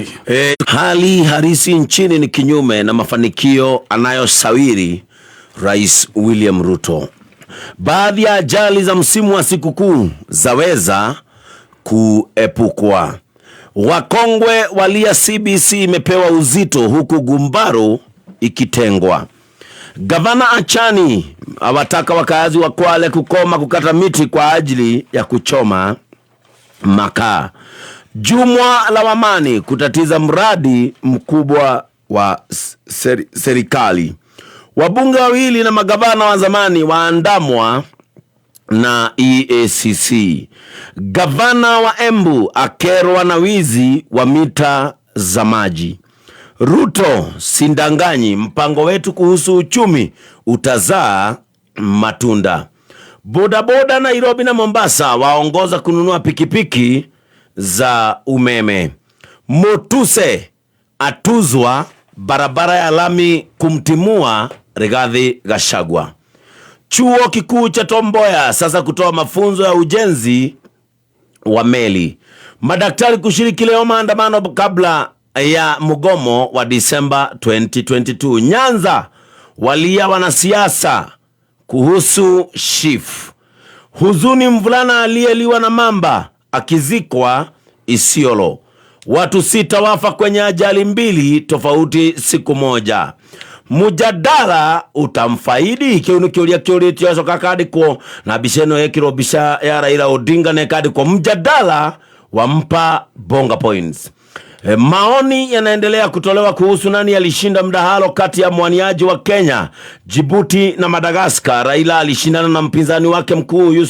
Ngathĩti. Hali halisi nchini ni kinyume na mafanikio anayosawiri Rais William Ruto. Baadhi ya ajali za msimu wa sikukuu zaweza kuepukwa. Wakongwe walia CBC imepewa uzito huku Gumbaro ikitengwa. Gavana Achani awataka wakazi wa Kwale kukoma kukata miti kwa ajili ya kuchoma makaa. Jumwa la Wamani kutatiza mradi mkubwa wa serikali. Wabunge wawili na magavana wa zamani waandamwa na EACC. Gavana wa Embu akerwa na wizi wa mita za maji. Ruto, sindanganyi, mpango wetu kuhusu uchumi utazaa matunda. Bodaboda Nairobi na Mombasa waongoza kununua pikipiki za umeme. Mutuse atuzwa barabara ya lami kumtimua Rigathi Gachagua. Chuo kikuu cha Tom Mboya sasa kutoa mafunzo ya ujenzi wa meli. Madaktari kushiriki leo maandamano kabla ya mgomo wa Disemba 2022. Nyanza walia wanasiasa kuhusu SHIF. Huzuni mvulana aliyeliwa na mamba akizikwa Isiolo. Watu 6 wafa kwenye ajali 2 tofauti siku moja. Mujadala utamfaidi kiu ni kiuria kiuritio acoka kandikwo na mbica ĩno yekirwo mbica ya Raila Odinga na ĩkandĩkwo mjadala wampa bonga points. Maoni yanaendelea kutolewa kuhusu nani alishinda mdahalo kati ya mwaniaji wa Kenya, Djibouti na Madagascar. Raila alishindana na mpinzani wake mkuu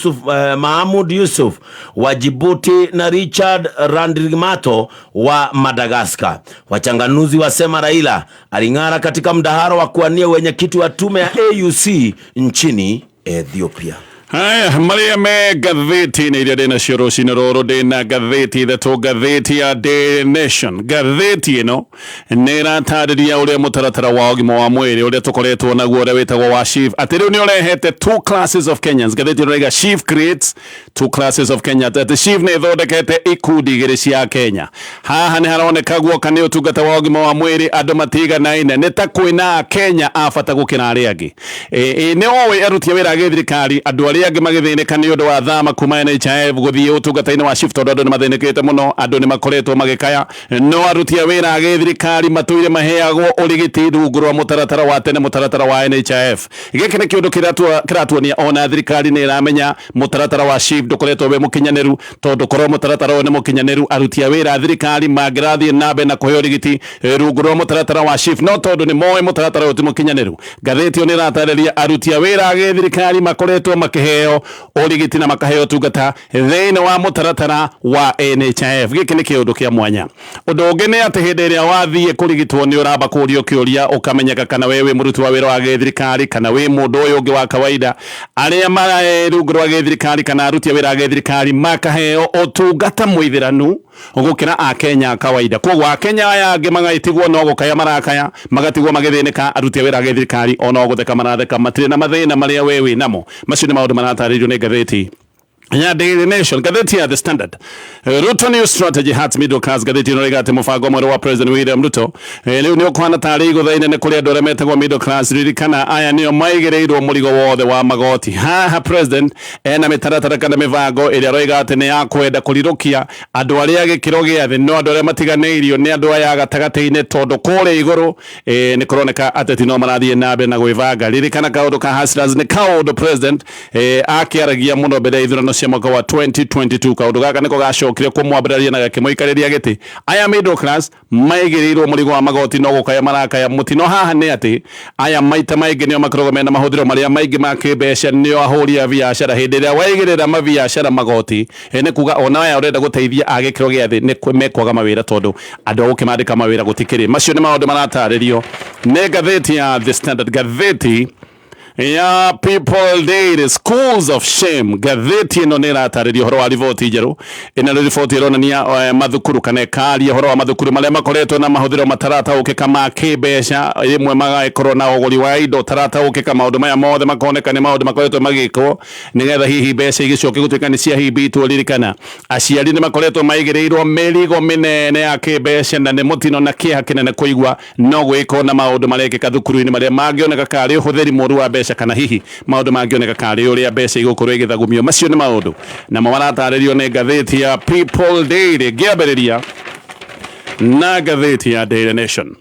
Mahamud Yusuf wa Djibouti na Richard Randriamato wa Madagascar. Wachanganuzi wasema Raila aling'ara katika mdahalo wa kuwania wenyekiti wa tume ya AUC nchini Ethiopia. Haya, marĩa me ngathĩti-inĩ iria ndĩ nacio rũcinĩ rũrũ, ndĩ na ngathĩti ithatũ. Ngathĩti ya Daily Nation, ngathĩti ĩno nĩ ĩratarĩria ũrĩa mũtaratara wa ũgima wa mwĩrĩ ũrĩa tũkoretwo naguo, ũrĩa wĩtagwo wa SHIF, atĩ rĩu nĩ ũrehete two classes of Kenyans. Ngathĩti ĩno ĩrauga SHIF creates two classes of Kenya, atĩ SHIF nĩ ĩthondekete ikundi igĩrĩ cia Kenya. Haha nĩ haroneka guoka nĩ ũtungata wa ũgima wa mwĩrĩ andũ matiganaine, nĩ ta kwĩna Kenya a bata gũkĩra arĩa angĩ. Nĩ oĩ aruti a wĩra a gĩthirikari, andũ arĩa angĩ magĩthĩnĩka nĩ ũndũ wa thama kuma NHIF gũthiĩ ũtungata-inĩ wa SHIF, tondũ andũ nĩ mathĩnĩkĩte mũno, andũ nĩ makoretwo magĩkaya, no aruti a wĩra a gĩthirikari matũire maheagwo ũrigiti rungu rwa mũtaratara wa tene, mũtaratara wa NHIF. Gĩkĩ nĩ kĩũndũ kĩratuonia ona thirikari nĩ ĩramenya mũtaratara wa SHIF ndũkoretwo wĩ mũkinyanĩru, tondũ korwo mũtaratara ũyũ nĩ mũkinyanĩru, aruti a wĩra a thirikari mangĩrathiĩ na mbere na kũheo ũrigiti rungu rwa mũtaratara wa SHIF, no tondũ nĩ moĩ mũtaratara ũyũ ti mũkinyanĩru. Ngathĩti ĩyo nĩ ĩratarĩria aruti a wĩra a gĩthirikari makoretwo makĩheo ũrigiti na makaheo ũtungata thĩinĩ wa mũtaratara wa NHIF. Gĩkĩ nĩ kĩũndũ kĩa mwanya. Ũndũ ũngĩ nĩ atĩ hĩndĩ ĩrĩa wathiĩ kũrigitwo nĩ ũramba kũũrio kĩũria ũkamenyeka kana we wĩ mũruti wa wĩra wa gĩthirikari kana wĩ mũndũ ũyũ ũngĩ wa kawaida. Arĩa marĩ rungu rwa gĩthirikari kana aruti a wĩra a gĩthirikari makaheo ũtungata mũithĩranu gũkĩra Akenya a kawaida. Koguo Akenya aya angĩ magagĩtigwo no gũkaya marakaya, magatigwo magĩthĩnĩka, aruti a wĩra a gĩthirikari ona gũtheka maratheka, matirĩ na mathĩna marĩa we wĩ namo. Macio nĩ maũndũ maratarĩrio nĩ ngathĩti ya Daily Nation. Ngathĩti ya The Standard, Ruto new strategy hurts middle class. Ngathĩti ĩno ĩrauga atĩ mũbango mwerũ wa President William Ruto rĩu nĩ ũkũhana tarĩ igũtha inene kũrĩ andũ arĩa metagwo middle class. Ririkana aya nĩo maigĩrĩirwo mũrigo wothe wa magoti. Haha President ena mĩtaratara kana mĩbango ĩrĩa aroiga atĩ nĩ ya kwenda kũrirũkia andũ arĩa gĩkĩro gĩa thĩ, no andũ arĩa matiganĩirio nĩ andũ aya gatagatĩ-inĩ, tondũ kũrĩa igũrũ nĩ kũroneka ateti no marathiĩ na mbere na gwĩbanga. Ririkana kaũndũ ka hustlers nĩ kaũndũ President akĩaragia mũno mbere ya ithurano cia mwaka wa 2022. Kaũndũ gaka nĩko gacokire kũmwambĩrĩria na gakĩmũikarĩria gĩtĩ. Aya middle class maigĩrĩirwo mũrigo wa magoti no gũkaya marakaya. Mũtino haha nĩ atĩ aya maita maingĩ nĩo makoragwo mena mahũthĩro marĩa maingĩ ma kĩmbeca, nĩo ahũri a biacara. Hĩndĩ ĩrĩa waigĩrĩra mabiacara magoti, nĩ kuga ona aya ũrenda gũteithia a gĩkĩro gĩa thĩ nĩ mekwaga mawĩra, tondũ andũ a gũkĩmandĩka mawĩra gũtikĩrĩ. Macio nĩ maũndũ maratarĩrio nĩ ngathĩti ya The Standard. Ngathĩti Ya People Daily, Schools of Shame. Ngathĩti ĩno nĩ ĩratarĩria ũhoro wa riboti njerũ. Ĩno nĩ riboti ĩronania mathukuru kana ĩkaria ũhoro wa mathukuru marĩa makoretwo na mahũthĩro matarataũkĩka ma kĩmbeca, rĩmwe magagĩkorwo na ũgũri wa indo ũtarataũkĩka. Maũndũ maya mothe makoneka nĩ maũndũ makoretwo magĩkwo nĩgetha hihi mbeca igĩcoke gũtuĩka nĩ ciahimbĩtwo. Ririkana aciari nĩ makoretwo maigĩrĩirwo mĩrigo mĩnene ya kĩmbeca, na nĩ mũtino na kĩeha kĩnene kũigua no gwĩkwo na maũndũ marekĩka thukuru-inĩ marĩa mangĩoneka karĩ ũhũthĩri mũru wa mbeca, kana hihi maũndũ mangĩoneka karĩ ũrĩa mbeca igũkorwo igĩthagumio. Macio nĩ maũndũ namo maratarĩrio nĩ ngathĩti ya People Daily. Ngĩambĩrĩria na ngathĩti ya Daily Nation,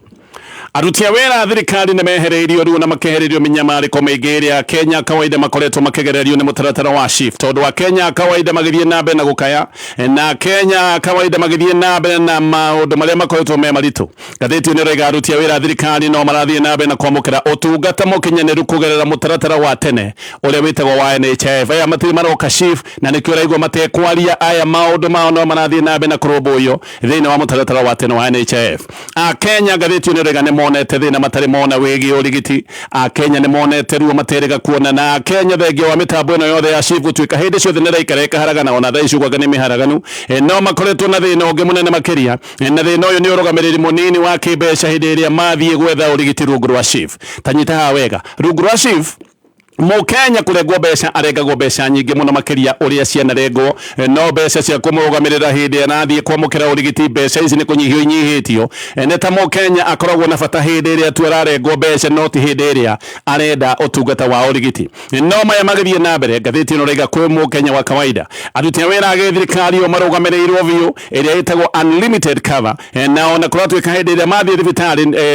aruti a wĩra a thirikari nĩ mehereirio ruo na makehererio mĩnyamarĩko mĩingĩ ĩrĩa Kenya kawaida makoretwo makĩgererio nĩ mũtaratara wa SHIF, tondũ Akenya kawaida magĩthiĩ na mbere na gũkaya, na Kenya kawaida magĩthiĩ na mbere na maũndũ marĩa makoretwo me maritũ. Ngathĩti ĩno ĩroiga aruti a wĩra a thirikari no marathiĩ na mbere na kwamũkĩra ũtungata mũkinyanĩru kũgerera mũtaratara wa tene ũrĩa wĩtagwo wa NHIF. Aya matirĩ maroka SHIF, na nĩkĩo ũraigua matekwaria. Aya maũndũ mao no marathiĩ na mbere na kũrũmbũiyo thĩinĩ wa mũtaratara wa tene wa NHIF. Akenya, ngathĩti ĩno ĩroiga, nĩ monete thĩna matarĩ mona wĩgiĩ ũrigiti. Akenya nĩ monete ruo materĩga kuona, na Akenya, thengia wa mĩtambo ĩno yothe ya SHIF gũtuĩka hĩndĩ ciothe nĩ ĩraikara ĩkaharagana, ona thaa ici ũgwaka nĩ mĩharaganu, no makoretwo na thĩna ũngĩ mũnene makĩria, na thĩna ũyũ nĩ ũrũgamĩrĩri mũnini wa kĩmbeca hĩndĩ ĩrĩa mathiĩ gwetha ũrigiti rungu rwa SHIF. Ta nyita haha wega, rungu rwa SHIF Mũkenya kũrengwo mbeca arengagwo mbeca nyingĩ mũno makĩria ũrĩa cianarengwo, no mbeca cia kũmũrũgamĩrĩra hĩndĩ arathiĩ kwamũkĩra ũrigiti, mbeca ici nĩ kũnyihio inyihĩtio. Nĩ ta Mũkenya akoragwo na bata hĩndĩ ĩrĩa tu ararengwo mbeca, no ti hĩndĩ ĩrĩa arenda ũtungata wa ũrigiti. No maya magĩthiĩ na mbere, ngathĩti ĩno ĩraiga kwĩ Mũkenya wa kawaida, aruti a wĩra a gĩthirikari o marũgamĩrĩirwo biũ, ĩrĩa ĩtagwo unlimited cover. Na ona kũratuĩka hĩndĩ ĩrĩa mathiĩ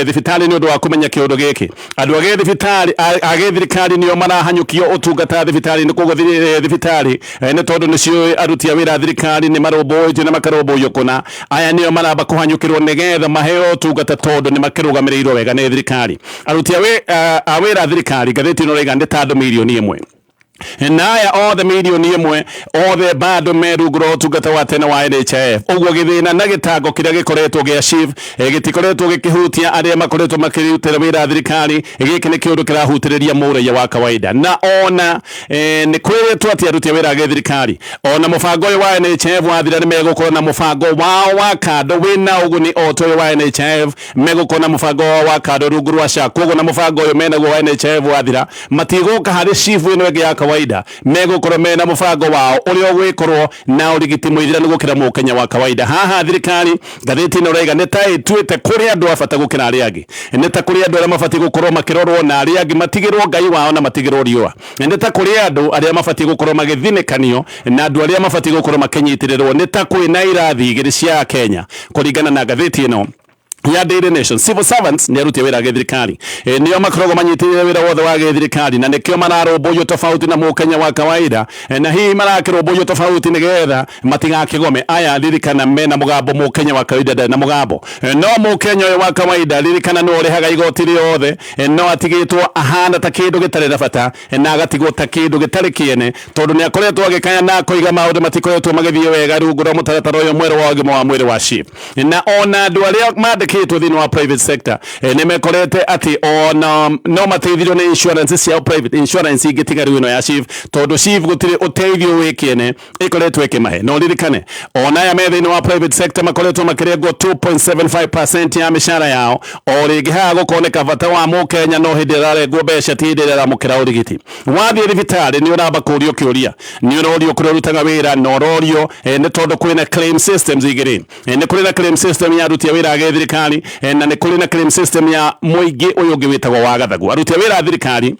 thibitarĩ nĩ ũndũ wa kũmenya kĩũndũ gĩkĩ, andũ a gĩthibitarĩ a gĩthirikari nĩo marahanyũkio ũtungata thibitarĩ-inĩ. Koguo thibitarĩ, nĩ tondũ nĩciũĩ aruti a wĩra a thirikari nĩ marũmbũĩtio na makarũmbũiyo kũna, aya nĩo maramba kũhanyũkĩrwo nĩgetha maheo ũtungata, tondũ nĩ makĩrũgamĩrĩirwo wega nĩ thirikari. Aruti a wĩra a thirikari, ngathĩti ĩno ĩraiga, nĩ ta andũ 1 mirioni, na aya othe 1 mirioni othe bado me rungu rwa ũtungata wa tene wa NHIF. Ũguo gĩthĩna na gĩtango kĩrĩa gĩkoretwo gĩa SHIF gĩtikoretwo gĩkĩhutia arĩa makoretwo makĩrutĩra wĩra thirikari. Gĩkĩ nĩ kĩũndũ kĩrahutĩrĩria mũraiya wa kawaida, na ona nĩ kwĩrĩtwo atĩ aruti a wĩra a gĩthirikari, ona mũbango ũyũ wa NHIF wathira, nĩ megũkorwo na mũbango wao wa kando wĩna ũguni o ta ũyũ wa NHIF. Megũkorwo na mũbango wao wa kando rungu rwa SHA. Koguo na mũbango ũyũ menaguo wa NHIF wathira, matigũka harĩ SHIF ĩno ĩngĩ ya kawaida. Megũkorwo mena mũbango wao ũrĩa ũgwĩkorwo na ũrigiti mũithĩranu gũkĩra Mũkenya wa kawaida. Haha thirikari, ngathĩti ĩno ĩraiga, nĩ ta ĩtuĩte kũrĩ andũ a bata gũkĩra arĩa angĩ, nĩ ta kũrĩ andũ arĩa mabatiĩ gũkorwo makĩrorwo na arĩa angĩ matigĩrwo Ngai wao na matigĩrwo riũa, nĩ ta kũrĩ andũ arĩa mabatiĩ gũkorwo magĩthinĩkanio na andũ arĩa mabatiĩ gũkorwo makĩnyitĩrĩrwo. Nĩ ta kwĩna irathi igĩrĩ cia Kenya kũringana na ngathĩti ĩno ya Daily Nation. Civil servants nĩ aruti a wĩra a gĩthirikari, nĩo makoragwo manyitĩrĩire wĩra wothe wa gĩthirikari, na nĩkĩo mararũmbũiyo tofauti na Mũkenya wa kawaida. Na hihi marakĩrũmbũiyo tofauti nĩgetha matigakĩgome. Aya, ririkana, mena mũgambo, Mũkenya wa kawaida ndarĩ na mũgambo. No Mũkenya ũyũ wa kawaida, ririkana, nĩwe ũrĩhaga igoti rĩothe, no atigĩtwo ahana ta kĩndũ gĩtarĩ na bata, na agatigwo ta kĩndũ gĩtarĩ kĩene, tondũ nĩ akoretwo agĩkaya na akoiga maũndũ matikoretwo magĩthiĩ wega rungu rwa mũtaratara ũyũ mwerũ wa ũgima wa mwĩrĩ wa SHIF. Na ona andũ arĩa mandĩkĩtwo thĩinĩ wa private sector, nĩ mekorete atĩ ona no mateithirio nĩ insurance ciao, private insurance ingĩ tiga rĩu ĩno ya SHIF, tondũ SHIF gũtirĩ ũteithio wĩ kĩene ĩkoretwo ĩkĩmahe. No ririkane ona aya me thĩinĩ wa private sector makoretwo makĩrengwo 2.75% ya mĩcara yao. O rĩngĩ haha gũkoneka bata wa Mũkenya no hĩndĩ ĩrĩa ararengwo mbeca, ti hĩndĩ ĩrĩa aramũkĩra ũrigiti. Wathiĩ thibitarĩ nĩ ũramba kũrio kĩũria, nĩ ũrorio kũrĩa ũrutaga wĩra, na ũrorio, nĩ tondũ kwĩna claim systems igĩrĩ. Nĩ kũrĩ na claim system ya aruti a wĩra a gĩthirikari, na nĩ kũrĩ na claim system ya mũingĩ ũyũ ũngĩ wĩtagwo wa gathagu. Aruti a wĩra a thirikari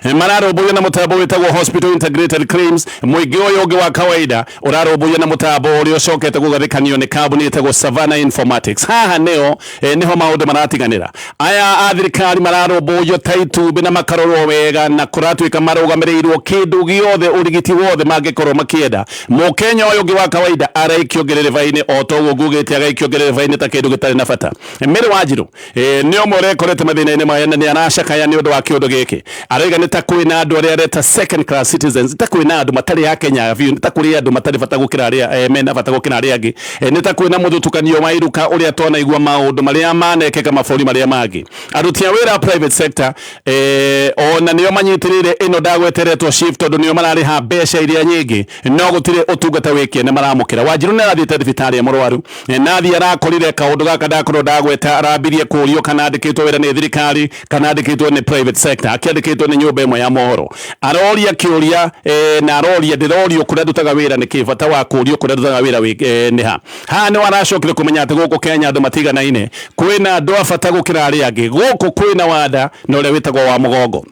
mararũmbũiyo na mũtambo wĩtagwo Hospital Integrated Claims. Mũingĩ ũyũ ũngĩ wa kawaida ũrarũmbũiyo na mũtambo ũrĩa ũcokete kũgathĩkanio nĩ kambuni ĩtagwo Savannah Informatics. Haha nĩo nĩho maũndũ maratiganĩra. Aya a thirikari mararũmbũiyo ta itumbĩ na makarorwo wega, na kũratuĩka marũgamĩrĩirwo kĩndũ gĩothe, ũrigiti wothe mangĩkorwo makĩenda. Mũkenya ũyũ ũngĩ wa kawaida araikio ngĩrĩrĩba-inĩ, o ta ũguo ngugĩte, agaikio ngĩrĩrĩba-inĩ ta kĩndũ gĩtarĩ na bata. Mary Wanjiru nĩ ũmwe ũrekorete mathĩna-inĩ maya, na nĩ aracakaya nĩ ũndũ wa kĩũndũ gĩkĩ. Arauga Maraiga nĩ ta kwĩna andũ arĩa areta second class citizens, nĩ ta kwĩna andũ matarĩ a Kenya biũ, nĩ ta kũrĩ andũ matarĩ bata gũkĩra arĩa mena bata gũkĩra arĩa angĩ. Nĩ ta kwĩna mũthutũkanio wa iruka ũrĩa twanaigua maũndũ marĩa manekĩka mabũrũri marĩa mangĩ. Aruti a wĩra a private sector ona nĩo manyitĩrĩire ĩno ndagweteretwo SHIF, tondũ nĩo mararĩha mbeca iria nyingĩ, no gũtirĩ ũtungata wĩ kĩene maramũkĩra. Wanjiru nĩ arathiĩte thibitarĩ e mũrwaru, na athiĩ arakorire kaũndũ gaka ndakorwo ndagweta. Arambirie kũrio kana andĩkĩtwo wĩra nĩ thirikari kana andĩkĩtwo nĩ private sector. Akĩandĩkĩtwo nĩ nyũmba ĩmwe ya mohoro, aroria kĩũria na aroria, ndĩrorio kũrĩa ndutaga wĩra nĩkĩ? Bata wa kũrio kũrĩa ndutaga wĩra nĩ ha? Haha nĩ aracokire kũmenya atĩ gũkũ Kenya andũ matiganaine, kwĩna andũ a bata gũkĩra arĩa angĩ. Gũkũ kwĩna wanda na ũrĩa wĩtagwo wa mũgongo.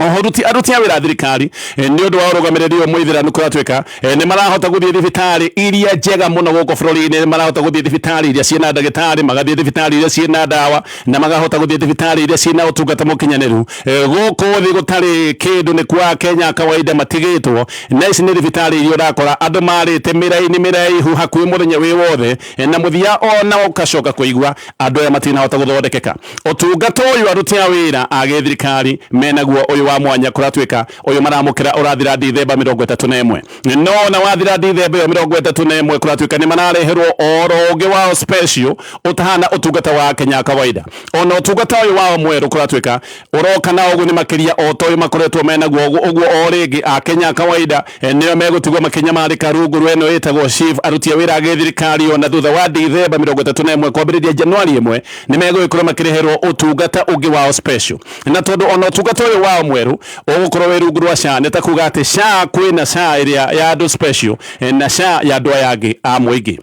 Oho aruti a wĩra a thirikari, nĩ ũndũ wa ũrũgamĩrĩri ũyũ mũithĩranu, kũratuĩka nĩ marahota gũthiĩ thibitarĩ iria njega mũno gũkũ bũrũri-inĩ, nĩ marahota gũthiĩ thibitarĩ iria ciĩna ndagĩtarĩ, magathiĩ thibitarĩ iria ciĩna ndawa, na makahota gũthiĩ thibitarĩ iria ciĩna ũtungata mũkinyanĩru. Gũkũ thĩ gũtarĩ kĩndũ nĩ kwa Kenya kawaida matigĩtwo, na ici nĩ thibitarĩ iria ũrakora andũ marĩte mĩraini mĩraihu hakuhĩ mũthenya wĩ wothe, na mũthia ona ũgacoka kũigua andũ aya matinahota gũthondekeka. Ũtungata ũyũ aruti a wĩra a gĩthirikari menaguo ũyũ wa mwanya, kũratuĩka ũyũ maramũkĩra ũrathira Dithemba 31. No ona wathira Dithemba ĩyo 31, kũratuĩka nĩ marareherwo oro ũngĩ wao special ũtahana ũtungata wa Kenya kawaida. Ona ũtungata ũyũ wao mwerũ kũratuĩka ũroka na ũguni makĩria o ta ũyũ makoretwo menaguo. Ũguo o rĩngĩ a Kenya kawaida nĩo megũtigwo makĩnyamarĩka rungu rwa ĩno ĩtagwo SHIF. Aruti a wĩra a gĩthirikari, ona thutha wa Dithemba 31, kwambĩrĩria Januari 1, nĩ megũgĩkorwo makĩreherwo ũtungata ũngĩ wao special. Na tondũ ona ũtungata ũyũ wao mwerũ ũgũkorwo wĩ rungu rwa SHA, nĩ ta kuga atĩ SHA, kwĩna SHA ĩrĩa ya andũ special na SHA ya andũ aya angĩ a mũingĩ.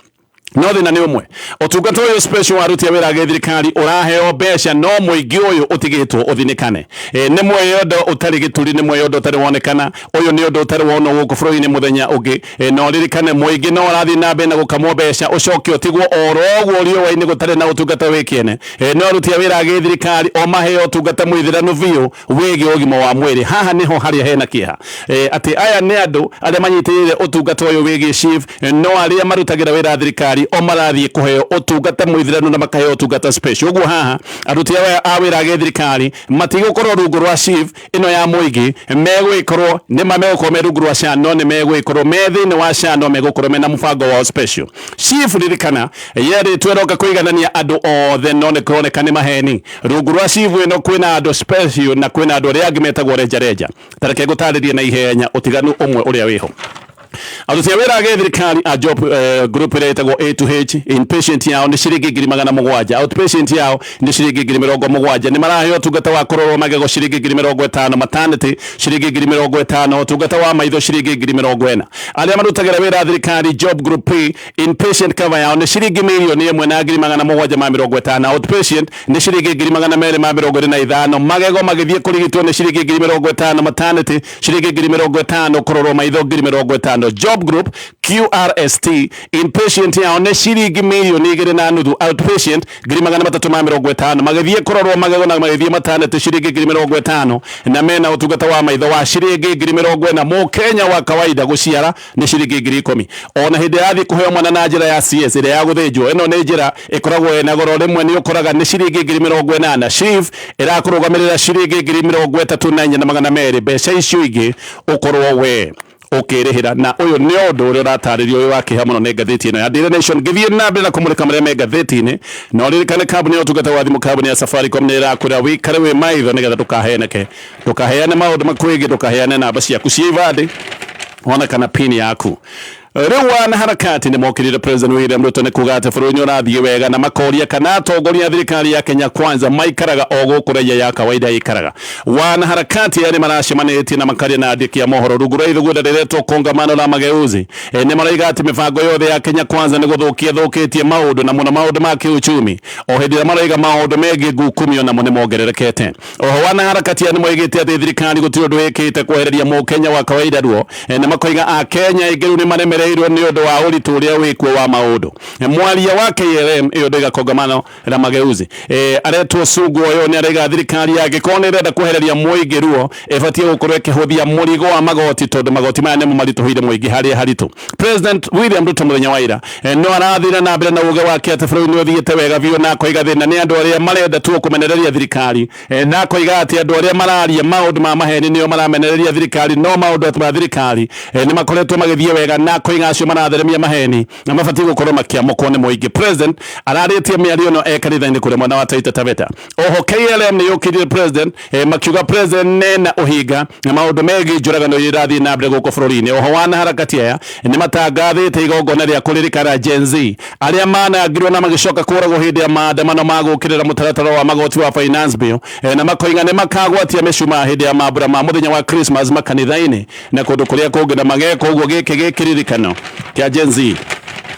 No thĩna nĩ ũmwe, ũtungata ũyũ special wa aruti a wĩra a gĩthirikari ũraheo mbeca, no mũingĩ ũyũ ũtigĩtwo ũthinĩkane. Nĩ mwĩyondo ũtarĩ gĩturi, nĩ mwĩyondo ũtarĩ wonekana. Ũyũ nĩ ũndũ ũtarĩ wonwo gũkũ bũrũri-inĩ mũthenya ũngĩ. Na ũririkane mũingĩ no ũrathiĩ na mbere na gũkamwo mbeca, ũcoke ũtigwo oro ũguo riũa-inĩ gũtarĩ na ũtungata wĩ kĩene, no aruti a wĩra a gĩthirikari o maheo ũtungata mũithĩranu biũ wĩgiĩ ũgima wa mwĩrĩ. Haha nĩho harĩa hena kĩeha, atĩ aya nĩ andũ arĩa manyitĩrĩire ũtungata ũyũ wĩgiĩ SHIF, no arĩa marutagĩra wĩra thirikari o marathiĩ kũheo ũtungata mũithĩranu na makaheo ũtungata special. Ũguo haha aruti a wĩra a gĩthirikari matigũkorwo rungu rwa SHIF ĩno ya mũingĩ. Megũgĩkorwo nĩ ma megũkorwo me rungu rwa SHA, no nĩ megũgĩkorwo me thĩinĩ wa SHA, no megũkorwo mena mũbango wao special. SHIF, ririkana, yerĩtwo ĩroka kũiganania andũ othe, no nĩ kũroneka nĩ maheni. Rungu rwa SHIF ĩno kwĩna andũ special na kwĩna andũ arĩa angĩ metagwo reja reja. Tareke ngũtarĩrie na ihenya ũtiganu ũmwe ũrĩa wĩho. Aruti a wĩra a gĩthirikari a job group ĩrĩa ĩtagwo A to H, inpatient yao nĩ ciringi 700,000, outpatient yao nĩ ciringi 70,000. Nĩ maraheo ũtungata wa kũrorwo magego ciringi 50,000, maternity ciringi 50,000, ũtungata wa maitho ciringi 40,000. Arĩa marutagĩra wĩra thirikari job group P, inpatient cover yao nĩ ciringi 1,750,000, outpatient nĩ ciringi 225,000, magego magĩthiĩ kũrigitwo nĩ ciringi 50,000, maternity ciringi 50,000, kũrorwo maitho 50,000. Job group QRST, inpatient yao nĩ ciringi 2.5 million, outpatient 350,000, magĩthiĩ kũrorwo magego na magĩthiĩ maternity ciringi 50,000, na mena ũtungata wa maitho wa ciringi 40,000. Mũkenya wa kawaida gũciara nĩ ciringi 10,000. Ona hĩndĩ yathiĩ kũheo mwana na njĩra ya CS, ĩrĩa ya gũthĩnjwo, ĩno nĩ njĩra ĩkoragwo ĩna goro, rĩmwe nĩ ũkoraga nĩ ciringi 80,000. SHIF ĩrakũrũgamĩrĩra ciringi 34,200, mbeca icio ingĩ ũkorwo we ũkĩrĩhĩra. Na ũyũ nĩ ũndũ ũrĩa ũratarĩrio wĩ wa kĩeha mũno nĩ ngathĩti ĩno ya Daily Nation. Ngĩthiĩ na mbere na kũmũrĩka marĩa me ngathĩti-inĩ, na ũririkane kambuni ya ũtungata wa thimũ, kambuni ya Safaricom, nĩ ĩrakwĩra wĩikare wĩ maitho nĩgetha ndũkaheneke, ndũkaheane maũndũ makwĩgiĩ, ndũkaheane namba ciaku cia ibandĩ ona kana pin yaku. Rĩu wanaharakati nĩ mokĩrire President William Ruto nĩ kuga atĩ bũrũri nĩ ũrathiĩ wega, na makoria kana atongoria a thirikari ya Kenya Kwanza maikaraga o gũkũ raia ya kawaida ikaraga. Wanaharakati aya nĩ maracemanĩtie na makaria na andĩki a mohoro rungu rwa ithugunda rĩretwo Kongamano la Mageuzi. Nĩ maraiga atĩ mĩbango yothe ya Kenya Kwanza nĩ gũthũkia thũkĩtie maũndũ, na mũno maũndũ ma kĩuchumi, o hĩndĩ ĩrĩa maraiga maũndũ megiĩ ngukumio namo nĩ mongererekete. Oho wanaharakati aya nĩ moigĩte atĩ thirikari gũtirĩ ũndũ ĩkĩte kwehereria mũkenya wa kawaida ruo, na makoiga akenya aingĩ rĩu nĩ maremeretwo. Ĩcereirwo nĩ ũndũ wa ũritũ ũrĩa wĩkuo wa maũndũ. Mwaria wa KLM ĩyo ndĩga kongamano la mageuzi aretwo Sungu ũyũ nĩ araiga thirikari angĩkorwo nĩ ĩrenda kwehereria mũingĩ ruo, ĩbatiĩ gũkorwo ĩkĩhũthia mũrigo wa magoti, tondũ magoti maya nĩmo maritũhĩire mũingĩ harĩa haritũ. President William Ruto mũthenya wa ira no arathire na mbere na uge wake atĩ bũrũri nĩ ũthiĩte wega biũ, na akoiga thĩna nĩ andũ arĩa marenda tu kũmenereria thirikari, na akoiga atĩ andũ arĩa mararia maũndũ ma maheni nĩo maramenereria thirikari, no maũndũ ma thirikari nĩ makoretwo magĩthiĩ wega, na akoiga acio maratheremia maheni na mabatiĩ gũkorwo makĩamũkwo nĩ mũingĩ. President ararĩtie mĩario ĩno e kanitha-inĩ kũrĩa mwena wa Taita Taveta. Oho KLM nĩ yũkĩrire president, makiuga president nena ũhinga na maũndũ megiĩ njũragano iria irathiĩ na mbere gũkũ bũrũri-inĩ. Oho wanaharakati aya nĩ matangathĩte igongona rĩa kũririkana Gen Z arĩa manangirwo na magĩcoka kũragwo hĩndĩ ya maandamano ma gũkĩrĩra mũtaratara wa magoti wa finance bill, na makoiga nĩ makagwatia mĩcumaa hĩndĩ ya mambura ma mũthenya wa Christmas makanitha-inĩ na kũndũ kũrĩa kũngĩ, na mageka ũguo gĩkĩ gĩkĩririkano kĩa Gen Z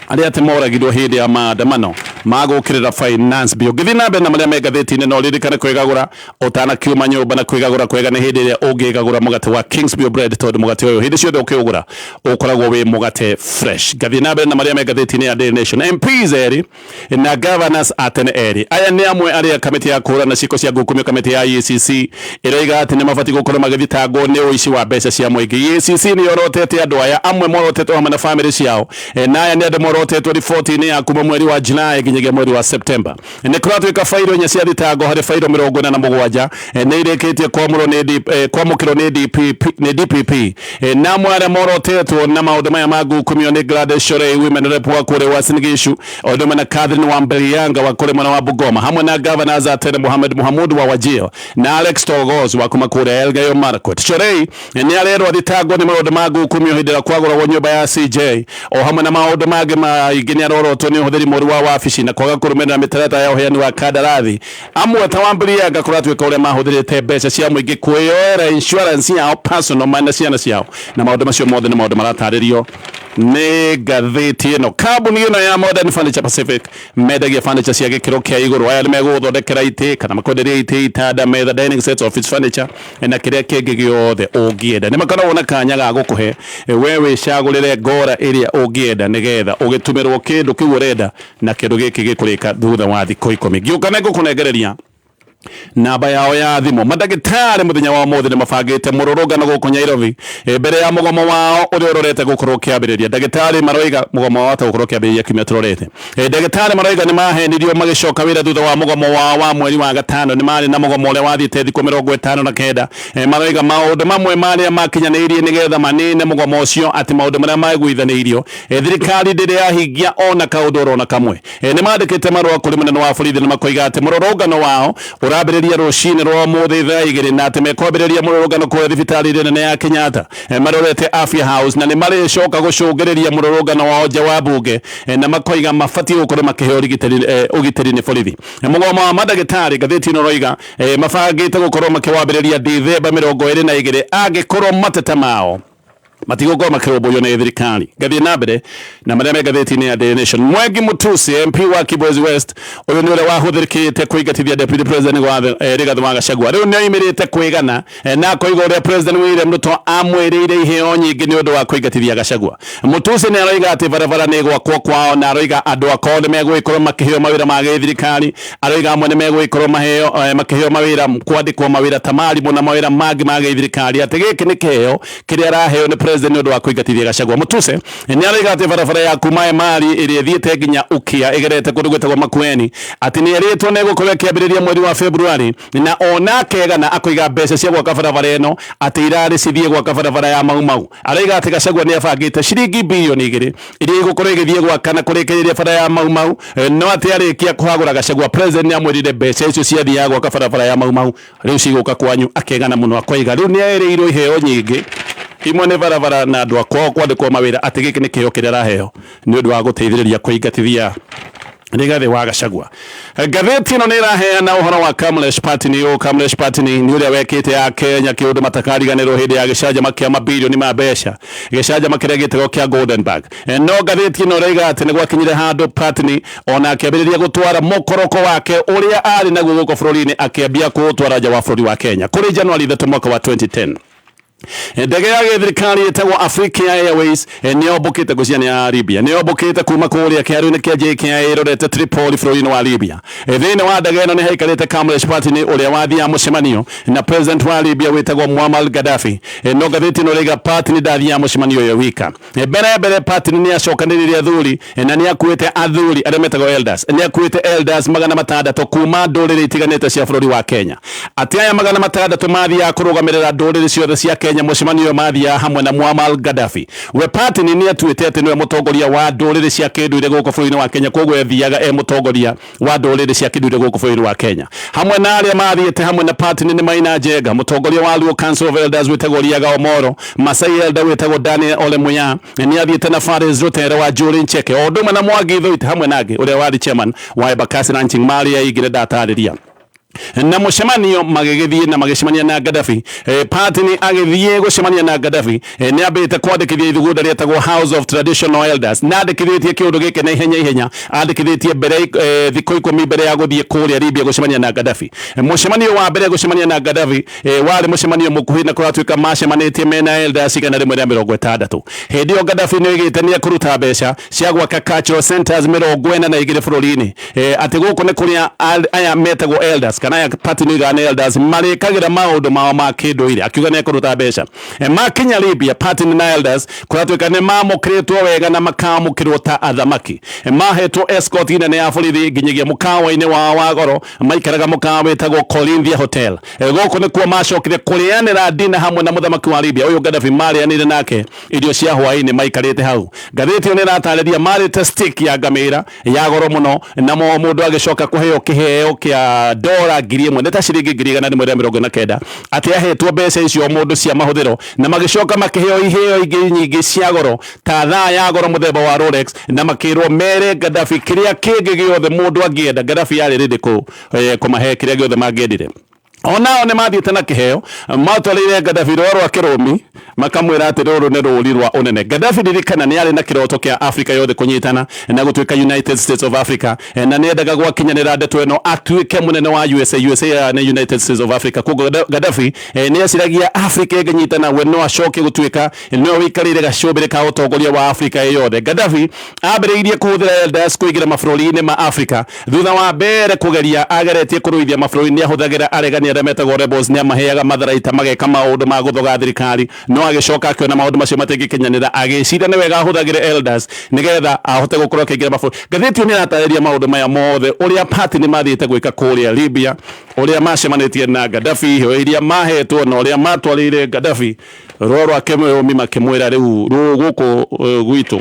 arĩa atĩ moragirwo hĩndĩ ya maandamano ma gũkĩrĩra finance bill. Ngĩthiĩ na mbere na marĩa me ngathĩti-inĩ, no ririkane kwĩgagũra ũtanakiuma nyũmba, na kwĩgagũra kwega nĩ hĩndĩ ĩrĩa ũngĩgagũra mũgate wa Kingsview Bread, tondũ mũgate ũyũ hĩndĩ ciothe ũkĩũgũra ũkoragwo wĩ mũgate fresh. Ngathiĩ na mbere na marĩa me ngathĩti-inĩ ya Daily Nation. MPs erĩ na governors a tene erĩ aya nĩ amwe arĩa kamĩtĩ ya kũhũrana ciĩko cia ngukumio, kamĩtĩ ya EACC, ĩroiga atĩ nĩ mabatiĩ gũkorwo magĩthitangwo nĩ ũici wa mbeca cia mũingĩ. EACC nĩ yorotete andũ aya amwe morotetwo hamwe na famĩlĩ ciao, na aya nĩ andũ morotetwo riboti-inĩ ya kuma mweri wa Julai nginyagia mweri wa September. Nĩ kũratuĩka fairo 4 cia thitango harĩ fairo 47 nĩ irĩkĩtie kwamũrwo nĩ kwamũkĩrwo nĩ DPP, nĩ DPP. Na amwe arĩa morotetwo na maũndũ maya ma ngukumio nĩ Gladys Shorei, women rep wa kũrĩa Uasin Gishu, o ũndũ ũmwe na Catherine Wambelianga wa kũrĩa mwena wa Bungoma, hamwe na governors a tene Mohamed Mohamud wa Wajir na Alex Togos wa kuma kũrĩa Elgeyo Marakwet. Shorei nĩ arerwo athitangwo nĩ maũndũ ma ngukumio hĩndĩ ĩrĩa kwagũragwo nyũmba ya CJ, o hamwe na maũndũ mangĩ maingĩ. Nĩ arorotwo nĩ ũhũthĩri mũru wa wabici na kwaga kũrũmĩrĩra mĩtaratara ya ũheani wa kandarathi. Amwe ta Wambelianga kũratuĩka ũrĩa mahũthĩrĩte mbeca cia mũingĩ kwĩyoera insurance yao personal mana ciana ciao, na maũndũ macio mothe nĩ maũndũ maratarĩrio nĩ ngathĩti ĩno. Kambuni ĩno ya Modern Furniture Pacific mendagia furniture cia gĩkĩro kĩa igũrũ. Aya nĩ megũgũthondekera itĩ kana makwenderie itĩ, itanda, metha, dining sets, office furniture na kĩrĩa kĩngĩ gĩothe ũngĩenda. Nĩ makoragwo na kanya ga gũkũhe we wĩcagũrĩre ngora ĩrĩa ũngĩenda, nĩgetha ũgĩtumĩrwo kĩndũ kĩu ũrenda, na kĩndũ gĩkĩ gĩkũrĩka thutha wa thikũ 10. Ngĩũka nĩ ngũkũnengereria namba yao ya thimũ. Mandagĩtarĩ mũthenya wa ũmũthĩ nĩ mabangĩte mũrũrũngano gũkũ Nairobi, mbere ya mũgomo wao ũrĩa ũrorete gũkorwo ũkĩambĩrĩria. Ndagĩtarĩ maroiga mũgomo wao gũkorwo ũkĩambĩrĩria kiumia tũrorete. Ndagĩtarĩ maroiga nĩ mahenirio magĩcoka wĩra thutha wa mũgomo wao wa mweri wa gatano. Nĩ marĩ na mũgomo ũrĩa wathiĩte thikũ 59. Maroiga maũndũ mamwe marĩa makinyanĩirie nĩgetha manine mũgomo ũcio, atĩ maũndũ marĩa maiguithanĩirio, thirikari ndĩrĩ yahingia ona kaũndũ orona kamwe. Nĩ mandĩkĩte marũa kũrĩ mũnene wa borithi na makoiga atĩ mũrũrũngano wao ũrambĩrĩria rũcinĩ rwa ũmũthĩ thaa 2, na atĩ mekwambĩrĩria mũrũrũngano kũrĩa thibitarĩ nene ya Kenyatta, marorete Afya House, na nĩ marĩcoka gũcũngĩrĩria mũrũrũngano wao nja wa bunge, na makoiga mabatiĩ gũkorwo makĩheo ũgitĩri nĩ borithi. Mũgomo wa mandagĩtarĩ, ngathĩti ĩno ĩroiga, mabangĩte gũkorwo makĩwambĩrĩria Dithemba 22 angĩkorwo mateta mao matigũkorwo makĩrũmbũiyo nĩ thirikari. Ngathiĩ na mbere na marĩa me ngathĩti-inĩ ya Daily Nation. Mwengi Mutusi, MP wa Kibwezi West, ũyũ nĩ ũrĩa wahũthĩrĩkĩte kũingatithia Deputy President Rigathi wa Gachagua, rĩu nĩ oimĩrĩte kwĩgana, na akoiga ũrĩa President William Ruto amwĩrĩire iheo nyingĩ nĩ ũndũ wa kũingatithia Gachagua. Mutusi nĩ aroiga atĩ barabara nĩ gwakwo kwao, na aroiga andũ akwao nĩ megũgĩkorwo makĩheo mawĩra ma gĩthirikari. Aroiga amwe nĩ megũgĩkorwo makĩheo mawĩra, kwandĩkwo mawĩra ta marimũ na mawĩra mangĩ ma gĩthirikari, atĩ gĩkĩ nĩ kĩheo kĩrĩa araheo nĩ president nĩ ũndũ wa kũingatithia Gachagua. Mutuse nĩ aroiga atĩ barabara ya kuma Emali ĩrĩa ĩthiĩte nginya Ukia ĩgerete kũndũ gwĩtagwo Makueni, atĩ nĩ erĩtwo nĩ ĩgũkorwo ĩkĩambĩrĩria mweri wa February, na ona akegana akoiga mbeca cia gwaka barabara ĩno atĩ irarĩ cithiĩ gwaka barabara ya Mau Mau. Aroiga atĩ Gachagua nĩ abangĩte ciringi bilioni 2 iria igũkorwo igĩthiĩ gwaka na kũrĩkĩrĩria bara ya Mau Mau, no atĩ arĩkia kũhagũra Gachagua, president nĩ amwĩrire mbeca icio ciathiaga gwaka barabara ya Mau Mau rĩu cigũka kwanyu. Akegana mũno akoiga rĩu nĩ erĩirwo iheo nyingĩ, imwe nĩ barabara na andũ akwao kwandĩkwo mawĩra, atĩ gĩkĩ nĩ kĩheo kĩrĩa araheo nĩ ũndũ wa gũteithĩrĩria kũingatithia Rigathi wa Gachagua. Ngathĩti ĩno nĩ ĩraheana ũhoro wa Kamlesh Pattni. Ũyũ Kamlesh Pattni nĩ ũrĩa wekĩte ya Kenya kĩũndũ matakariganĩrwo hĩndĩ ya gĩcanjama kĩa mabilioni ma mbeca, gĩcanjama kĩrĩa gĩtagwo kĩa Goldenberg. No ngathĩti ĩno ĩroiga atĩ nĩ gwakinyire handũ Pattni ona akĩambĩrĩria gũtwara mũkoroko wake ũrĩa arĩ naguo gũkũ bũrũri-inĩ, akĩambia kũũtwara nja wa bũrũri wa Kenya kũrĩ January 3 mwaka wa 2010. Ndege ya gĩthirikari ĩtagwo Africa Airways nĩ yombũkĩte ngwĩciria nĩ ya Libya, nĩ yombũkĩte kuma kũrĩa kĩharo-inĩ kĩa JKIA ĩrorete Tripoli bũrũri-inĩ wa Libya. Thĩinĩ wa ndege ĩno nĩ haikarĩte Kamlesh Pattni ũrĩa wathiaga mũcemanio na president wa Libya wĩtagwo Muammar Gaddafi. No ngathĩti ĩno ĩraiga Pattni ndathiaga mũcemanio ũyũ wika. Mbere mbere Pattni nĩ acokanĩrĩire athuri na nĩ akuĩte athuri arĩa metagwo elders, nĩ akuĩte elders 600 kuma ndũrĩrĩ itiganĩte cia bũrũri wa Kenya. Atĩ aya 600 mathiaga kũrũgamĩrĩra ndũrĩrĩ ciothe cia Kenya mũcemanio ũyũ mathiaga hamwe na Muammar Gaddafi. We Pattni nĩ atuĩte atĩ nĩwe mũtongoria wa ndũrĩrĩ cia kĩndũire gũkũ bũrũri-inĩ wa Kenya, koguo ethiaga e mũtongoria wa ndũrĩrĩ cia kĩndũire gũkũ bũrũri-inĩ wa Kenya. Hamwe na arĩa mathiĩte hamwe na Pattni nĩ Maina Njenga, mũtongoria wa Luo Council of Elders wĩtagwo Riaga Omoro, Masai Elder wĩtagwo Daniel Ole Muya, nĩ athiĩte na Fares Rutere wa Njũrĩ Ncheke, o ũndũ ũmwe na Mwangi Thuite hamwe na angĩ ũrĩa warĩ chairman wa Embakasi Ranching marĩ aingĩ ndatarĩria. Na mũcemanio magĩgĩthiĩ na magĩcemania na Gaddafi. Pattni agĩthiĩ gũcemania na Gaddafi, nĩ ambĩte kwandĩkithia ithugunda rĩetagwo House of Traditional Elders, na andĩkithĩtie kĩũndũ gĩkĩ na ihenya ihenya, andĩkithĩtie mbere thikũ 10 mbere ya gũthiĩ kũrĩa Libya gũcemania na Gaddafi. Mũcemanio wa mbere gũcemania na Gaddafi warĩ mũcemanio mũkuhĩ na kũratuĩka macemanĩtie mena elders 160. Hĩndĩ ĩyo Gaddafi nĩ oigĩte nĩ ekũruta mbeca cia gwaka cultural centers 42 bũrũri-inĩ. Atĩ gũkũ nĩ kũrĩa aya metagwo elders kana aya Pattni oigaga nĩ elders marĩkagĩra maũndũ mao ma kĩndũire, akiuga nĩ ekũruta mbeca. Makinya Libya, Pattni na elders kũratuĩka nĩ mamũkĩrĩtwo wega na makamũkĩrwo ta athamaki. Mahetwo escort nene ya borithi nginyagia mũkawa-inĩ wao wa goro, maikaraga mũkawa wĩtagwo Corinthia Hotel. Gũkũ nĩkuo macokire kũrĩanĩra dina hamwe na mũthamaki wa Libya ũyũ Gaddafi, marĩanĩire nake irio cia hwaĩ-inĩ maikarĩte hau. Ngathĩti ĩyo nĩ ĩratarĩria marĩte steak ya ngamĩra ya goro mũno, na mũndũ agĩcoka kũheo kĩheo kĩa dora 1000, nĩ ta ciringi 149,000, atĩ ahetwo mbeca icio mũndũ cia mahũthĩro, na magĩcoka makĩheo iheo ingĩ nyingĩ cia goro ta thaa ya goro mũthemba wa Rolex, na makĩrwo mere Gaddafi kĩrĩa kĩngĩ gĩothe mũndũ angĩenda. Gaddafi yarĩ ready kũmahe kĩrĩa gĩothe mangĩendire. Onao nĩ mathiĩte na kĩheo, matwarĩire Gaddafi rũa rwa kĩrũmi, makamwĩra atĩ rũrũ nĩ rũri rwa ũnene. Gaddafi ririkana nĩ arĩ na kĩroto kĩa Africa yothe kũnyitana na gũtuĩka United States of Africa, na nĩ endaga gwakinyanĩra ndeto ĩno atuĩke mũnene wa USA. USA nĩ United States of Africa. Koguo Gaddafi nĩ eciragia Africa ĩngĩnyitana we no acoke gũtuĩka nĩwe wĩikarĩire gacũmbĩrĩ ka ũtongoria wa Africa ĩ yothe. Gaddafi ambĩrĩirie kũhũthĩra elders kũingĩra mabũrũri-inĩ ma Africa. Thutha wa mbere kũgeria ageretie kũrũithia mabũrũri, nĩ ahũthagĩra aregani arĩa metagwo rebels, nĩ amaheaga matharaita mageka maũndũ ma gũthoga thirikari, no agĩcoka akĩona maũndũ macio matingĩkinyanĩra, agĩciria nĩ wega ahũthagĩre elders nĩgetha ahote gũkorwo akĩingĩra mabũrũri. Ngathĩti ĩyo nĩ ĩratarĩria maũndũ maya mothe, ũrĩa Pattni mathiĩte gwĩka kũrĩa Libya, ũrĩa macemanĩtie na Gaddafi, iheo iria mahetwo na ũrĩa matwarĩire Gaddafi rũa rwa kĩrũmi, makĩmwĩra rĩu gũkũ gwitũ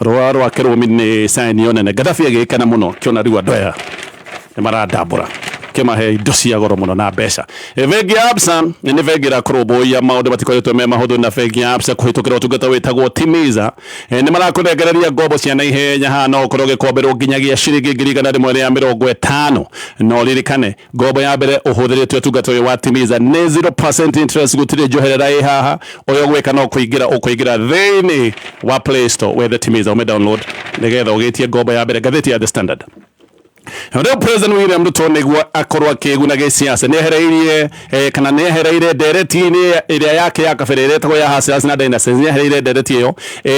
rũa rwa kĩrũmi nĩ sign nene. Gaddafi agĩkena mũno kĩona rĩu andũ aya nĩ marandambũra, kĩmahe indo cia goro mũno na mbeca. Bengi ya Absa nĩ bengi ĩrakũrũmbũiya, maũndũ matikoretwo me mahũthũ na bengi ya Absa kũhĩtũkĩra ũtungata wĩtagwo Timiza. Nĩ marakũnengereria ngombo cia naihenya, haha no ũkorwo ũgĩkomberwo nginyagia ciringi 150,000. No ririkane ngombo ya mbere ũhũthĩrĩte ũtungata ũyũ wa Timiza nĩ 0% interest, gũtirĩ njoherera ĩ haha. Ũrĩa ũgwĩka no kũingĩra ũkũingĩra thĩinĩ wa Play Store wethe Timiza ũme download nĩgetha ũgĩtie ngombo ya mbere. Ngathĩti ya The Standard. Rĩu President William Ruto nĩguo akorwo akĩguna gĩsiasa nĩ ehereirie kana nĩ ehereire ndereti-inĩ ĩrĩa yake ya kabere ĩrĩa ĩtagwo ya Hustlers na Dynasties, nĩ ehereire ndereti ĩyo.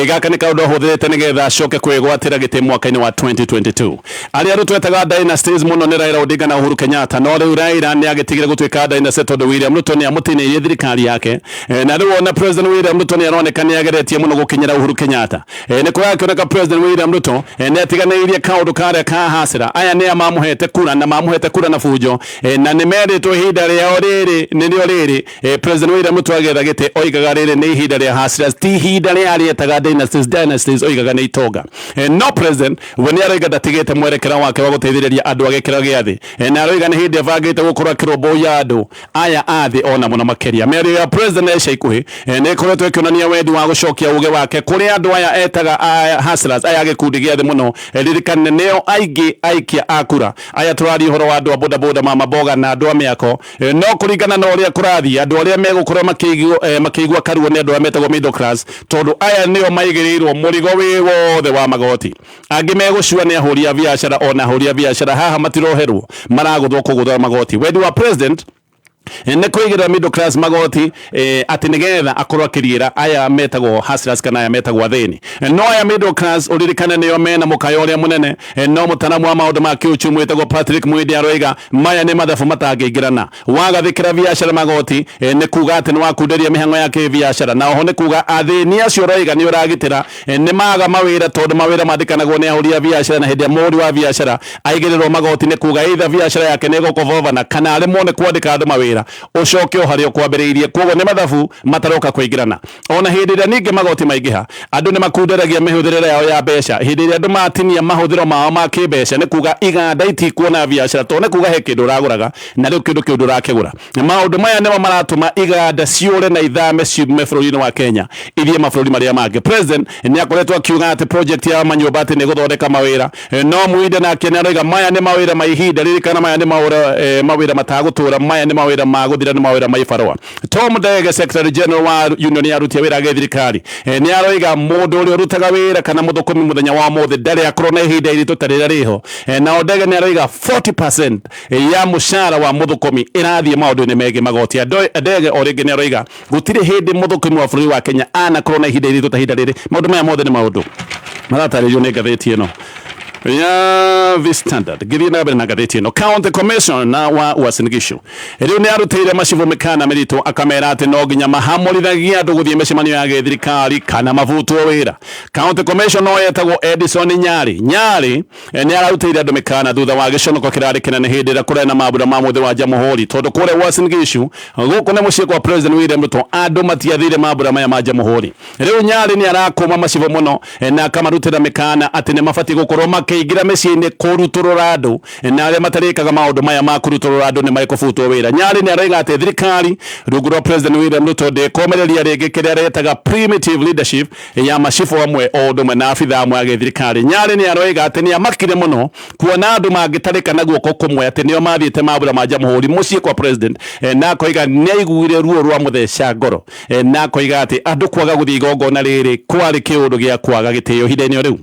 Gaka nĩ kaũndũ ahũthĩrĩte nĩgetha acoke kwĩgwatĩra gĩtĩ mwaka-inĩ wa 2022. Arĩa Ruto etaga Dynasties mũno nĩ Raila Odinga na Uhuru Kenyatta, no rĩu Raila nĩ agĩtigire gũtuĩka dynasty tondũ William Ruto nĩ amũtinĩirie thirikari yake. Na rĩu ona President William Ruto nĩ aroneka nĩ ageretie mũno gũkinyĩra Uhuru Kenyatta. Nĩ kũrakĩoneka President William Ruto nĩ atiganĩirie kaũndũ karĩa ka hasira. Aya nĩa mamũhete kura na mamũhete kura na bunjo, na nĩ merĩtwo ihinda rĩao rĩrĩ nĩrĩo rĩrĩ. President William Ruto agetha gĩtĩ oigaga rĩrĩ nĩ ihinda rĩa hustlers, ti ihinda rĩa arĩa etaga dynasties. Dynasties oigaga nĩ itonga. No president we nĩ aroiga ndatigĩte mwerekera wake wa gũteithĩrĩria andũ a gĩkĩro gĩa thĩ, na aroiga nĩ hĩndĩ abangĩte gũkorwo akĩrũmbũiya andũ aya a thĩ ona mũno makĩria. Mĩario ya president ya ica ikuhĩ nĩ ĩkoretwo ĩkĩonania wendi wa gũcokia uge wake kũrĩ andũ aya etaga hustlers, aya gĩkundi gĩa thĩ mũno. Ririkane nĩo aingĩ aikia a kura. Aya tũraria ũhoro wa andũ a bodaboda, mama mboga na andũ a mĩako. No kũringana na ũrĩa kũrathiĩ, andũ arĩa megũkorwo makĩigua karuo nĩ andũ arĩa metagwo middle class, tondũ aya nĩo maigĩrĩirwo mũrigo wĩ wothe wa magoti. Angĩ megũcua nĩ ahũri a biacara, ona ahũri a biacara haha matiroherwo, maragũthwo kũgũthwo magoti. Wendi wa president Nĩ kũigĩrĩra middle class magoti atĩ nĩgetha akorwo akĩriĩra aya metagwo hustlers kana aya metagwo athĩni. No aya middle class ũririkane nĩo mena mũkayo ũrĩa mũnene. No mũtaramu wa maũndũ ma kĩuchumi wĩtagwo Patrick Mwindi aroiga maya nĩ mathabu matangĩingĩrana. Wagathĩkĩra biacara magoti nĩ kuga atĩ nĩ wakunderia mĩhang'o ya kĩbiacara, na oho nĩ kuga athĩni acio ũroiga nĩ ũragitĩra nĩ maga mawĩra, tondũ mawĩra mandĩkanagwo nĩ ahũri a biacara, na hĩndĩ ĩrĩa mũhũri wa biacara aigĩrĩrwo magoti nĩ kuga either biacara yake nĩ ĩgũkobobana kana aremwo nĩ kwandĩka andũ mawĩra, ũcoke o harĩa ũkwambĩrĩirie. Kwoguo nĩ mathabu mataroka kũingĩrana. Ona hĩndĩ ĩrĩa ningĩ magoti maingĩha, andũ nĩ makunderagia mĩhũthĩrĩre yao ya mbeca. Hĩndĩ ĩrĩa andũ matinia mahũthĩro mao ma kĩmbeca, nĩ kuga iganda itikuona biacara, tondũ nĩ kuga he kĩndũ ũragũraga na rĩu kĩndũ kĩu ndũrakĩgũra. Maũndũ maya nĩmo maratũma iganda ciũre na ithame ciume bũrũri-inĩ wa Kenya ithiĩ mabũrũri marĩa mangĩ. President nĩ akoretwo akiuga atĩ project ya manyũmba atĩ nĩ ĩgũthondeka mawĩra, no Muinde nake nĩ aroiga maya nĩ mawĩra ma ihinda. Ririkana maya nĩ mawĩra matagũtũra, maya nĩ mawĩra ma gũthira, nĩ mawĩra ma ibarũa. Tom Ndege, Secretary General wa Union ya aruti a wĩra a gĩthirikari, nĩ aroiga mũndũ ũrĩa ũrutaga wĩra kana mũthũkũmi mũthenya wa ũmũthĩ ndarĩ akorwo na ihinda iritũ ta rĩrĩa rĩho. Nao Ndege nĩ aroiga 40% ya mũcara wa mũthũkũmi ĩrathiĩ maũndũ-inĩ megiĩ magoti. Ndege o rĩngĩ nĩ aroiga gũtirĩ hĩndĩ mũthũkũmi wa bũrũri wa Kenya anakorwo na ihinda iritũ ta ihinda rĩrĩ. Maũndũ maya mothe nĩ maũndũ maratarĩrio nĩ ngathĩti ĩno ya The Standard. Ngĩthiĩ na mbere na ngathĩti ĩno, County Commissioner wa Uasin Gishu rĩu nĩ arutĩire macibũ mĩkana mĩritũ, akamera atĩ no nginya mahamũrithagie andũ gũthiĩ mĩcemanio ya gĩthirikari kana mabutwo wĩra. County Commissioner etagwo Edison Nyari. Nyari nĩ ararutĩire andũ mĩkana thutha wa gĩconoko kĩrarĩ kĩnene hĩndĩ ĩrĩa kũrarĩ na mambura ma mũthĩ wa Jamhuri, tondũ kũrĩa Uasin Gishu gũkũ nĩ mũciĩ kwa President William Ruto andũ matiathire mambura maya ma Jamhuri. Rĩu Nyari nĩ arakũma macibũ mũno na akamarutĩra mĩkana atĩ nĩ mabatiĩ gũkorwo makĩingĩra mĩciĩ-inĩ kũrutũrũra andũ, na arĩa matarĩkaga maũndũ maya ma kũrutũrũra andũ nĩ mekũbutwo wĩra. Nyari nĩ aroiga atĩ thirikari rungu rwa President William Ruto ndĩkũmĩrĩria rĩngĩ kĩrĩa aretaga primitive leadership ya macibũ amwe o ũndũ ũmwe na abithaa amwe a gĩthirikari. Nyari nĩ aroiga atĩ nĩ amakire mũno kuona andũ mangĩtarĩka na guoko kũmwe atĩ nĩo mathiĩte mambura ma Jamhuri mũciĩ kwa President, na akoiga nĩ aiguire ruo rwa mũtheca ngoro, na akoiga atĩ andũ kwaga gũthiĩ igongona rĩrĩ kwarĩ kĩũndũ gĩa kwaga gĩtĩo ihinda-inĩ o rĩu.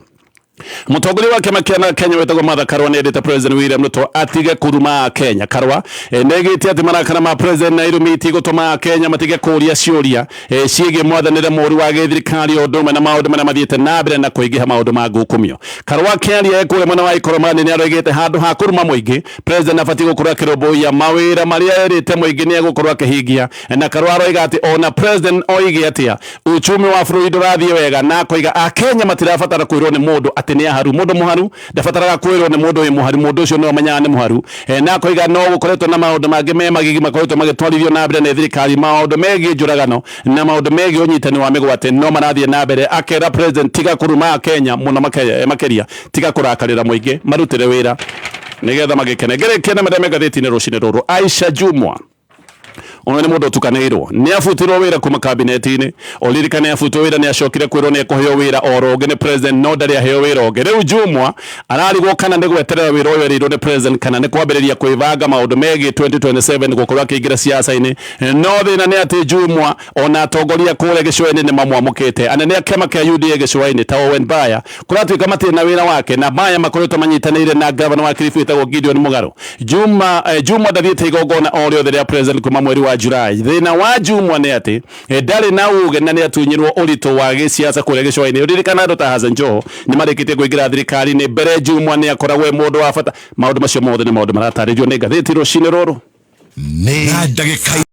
Mũtongoria wa kĩama kĩa Kenya wĩtagwo Martha Karua nĩendete President William Ruto atige kũruma Akenya. Karua nĩaigĩte atĩ marakara ma President na irumi itigũtũma Akenya matige kũria ciũria ciĩgiĩ mwathanĩre mũũru wa gĩthirikari o ũndũ ũmwe na maũndũ marĩa mathiĩte na mbere na kũingĩha maũndũ ma ngukumio. Karua akĩaria e kũrĩa mwena wa Ikoromani nĩaroigĩte handũ ha kũruma mũingĩ, President abatiĩ gũkorwo akĩrũmbũiya mawĩra marĩa erĩte mũingĩ nĩegũkorwo akĩhingia. Na Karua aroiga atĩ ona President oige atĩa, uchumi wa bũrũri ndũrathiĩ wega, na akoiga Akenya matirabatara kwĩrwo nĩ mũndũ atĩ nĩ aharu. Mũndũ mũharu ndabataraga kwĩrwo nĩ mũndũ wĩ mũharu, mũndũ ũcio nĩwe ũmenyaga nĩ mũharu. Na akoiga no gũkoretwo na maũndũ mangĩ me magigi makoretwo magĩtwarithio na mbere nĩ thirikari, maũndũ megiĩ njũragano na maũndũ megiĩ ũnyitani wa mĩgwate no marathiĩ na mbere. Akera President tiga kũruma Akenya mũno makĩria, tiga kũrakarĩra mũingĩ, marutĩre wĩra nĩgetha magĩkene. Ngĩrĩkia na marĩa me ngathĩti-inĩ rũcinĩ rũrũ, Aisha Jumwa Ũyũ nĩ mũndũ ũtukanĩirwo, nĩ abutirwo wĩra kuma kabineti-inĩ. Ũririkane abutwo wĩra nĩ acokire kwĩrwo nĩ ekũheo wĩra o rũngĩ nĩ president, no ndarĩ aheo wĩra ũngĩ. Rĩu Jumwa ararigwo kana nĩ gweterera wĩra ũyũ erĩirwo nĩ president kana nĩ kwambĩrĩria kwĩbanga maũndũ megiĩ 2027 gũkorwo akĩingĩra siasa-inĩ. No thĩna nĩ atĩ Jumwa ona atongoria kũrĩa gĩcũa-inĩ nĩ mamwamũkĩte. Anene a kĩama kĩa UDA gĩcũa-inĩ ta Owen Baya kũratuĩka matirĩ na wĩra wake, na Baya makoretwo manyitanĩire na gavana wa Kilifi wĩtagwo Gideon Mũgarũ. Juma Jumwa ndathiĩte igongona o rĩothe rĩa president kuma mweri wa Julai. Thĩna wa Jumwa nĩ atĩ ndarĩ na uge na nĩ atunyirwo ũritũ wa gĩsiasa kũrĩa gĩcũa-inĩ. Ũririkana andũ ta Hassan Joho nĩ marĩkĩtie kũingĩra thirikari-inĩ mbere Jumwa nĩ akoragwo e mũndũ wa bata. Maũndũ macio mothe nĩ maũndũ maratarĩrio nĩ ngathĩti rũcinĩ rũrũ. Nĩ na ndagĩka.